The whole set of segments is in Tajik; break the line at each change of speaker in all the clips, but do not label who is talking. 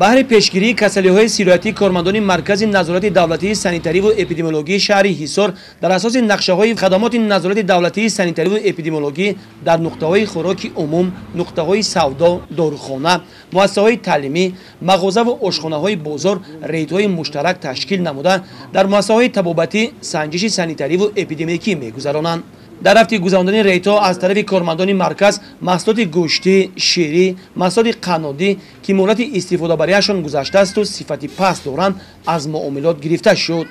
Баҳри пешгирии касалиҳои сироятӣ кормандони Маркази назорати давлатии санитариву эпидемиологии шаҳри Ҳисор дар асоси нақшаҳои хадамоти назорати давлатии санитариву эпидемиологӣ дар нуқтаҳои хӯроки умум, нуқтаҳои савдо, дорухона, муассисаҳои таълимӣ, мағозаву ошхонаҳои бозор рейдҳои муштарак ташкил намуда, дар муассисаҳои табобатӣ санҷиши санитариву эпидемиологӣ мегузаронанд. Дар рафти гузарондани рейдҳо аз тарафи кормандони марказ маҳсулоти гӯштӣ, ширӣ, маҳсулоти қаннодӣ, ки муҳлати истифодабарияшон гузаштаасту сифати паст доранд, аз муомилот гирифта шуд.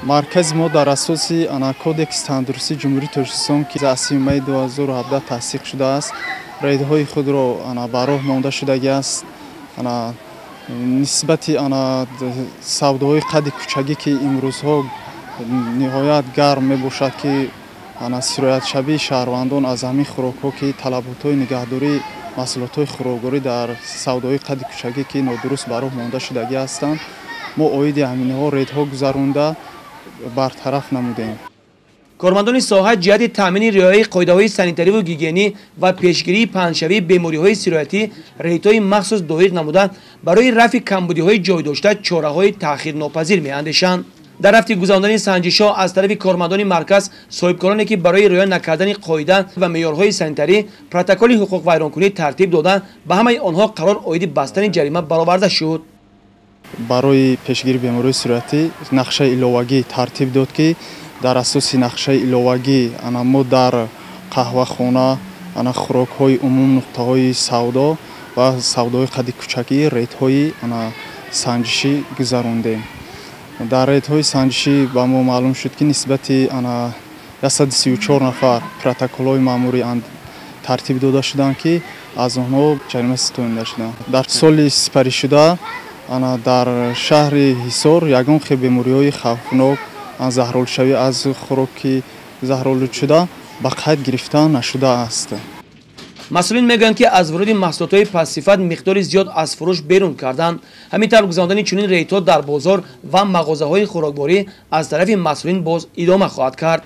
Маркази мо дар асоси Кодекси тандурустии Ҷумҳурии Тоҷикистон, ки аз 3 майи 2017 тасдиқ шудааст, рейдҳои худро ба роҳ монда шудагиаст. Нисбати савдоҳои қадди кӯчагӣ, ки имрӯзҳо ниҳоят гарм мебошад, ки сироятшавии шаҳрвандон аз ҳамин хӯрокҳо, ки талаботҳои нигаҳдории маҳсулотҳои хӯрокворӣ дар савдоҳои қадди кӯчагӣ, ки нодуруст ба роҳ монда шудагӣ ҳастанд, мо оиди ҳаминҳо рейдҳо гузаронда бартараф намудем.
Кормандони соҳа ҷиҳати таъмини риояи қоидаҳои санитариву гигиенӣ ва пешгирии паҳншавии бемориҳои сироятӣ рейдҳои махсус доир намуда, барои рафъи камбудиҳои ҷой дошта чораҳои таъхирнопазир меандешанд. Дар рафти гузарондани санҷишҳо аз тарафи кормандони марказ соҳибкороне, ки барои риоя накардани қоида ва меъёрҳои санитарӣ протоколи ҳуқуқвайронкунӣ тартиб дода, ба ҳамаи онҳо қарор оиди бастани ҷарима бароварда шуд.
Барои пешгирии бемориҳои сироятӣ нақшаи иловагӣ тартиб дод, ки дар асоси нақшаи иловагӣ ана мо дар қаҳвахона, ана хӯрокҳои умум, нуқтаҳои савдо ва савдоҳои қадди кӯчакӣ рейдҳои ана санҷишӣ гузарондем. Дар рейдҳои санҷишӣ ба мо маълум шуд, ки нисбати ана 134 нафар протоколҳои маъмурӣ тартиб дода шуданд, ки аз онҳо ҷарима ситонида шуданд. Дар соли сипаришуда ана дар шаҳри Ҳисор ягон хел бемориҳои хавфнок, заҳролудшавӣ аз хӯроки заҳролудшуда ба қайд гирифта нашудааст.
Масъулин мегӯянд, ки аз вуруди маҳсулотҳои пастсифат миқдори зиёд аз фурӯш берун карданд. Ҳамин тавр, гузарондани чунин рейдҳо дар бозор ва мағозаҳои хӯрокворӣ аз тарафи масъулин боз идома хоҳад кард.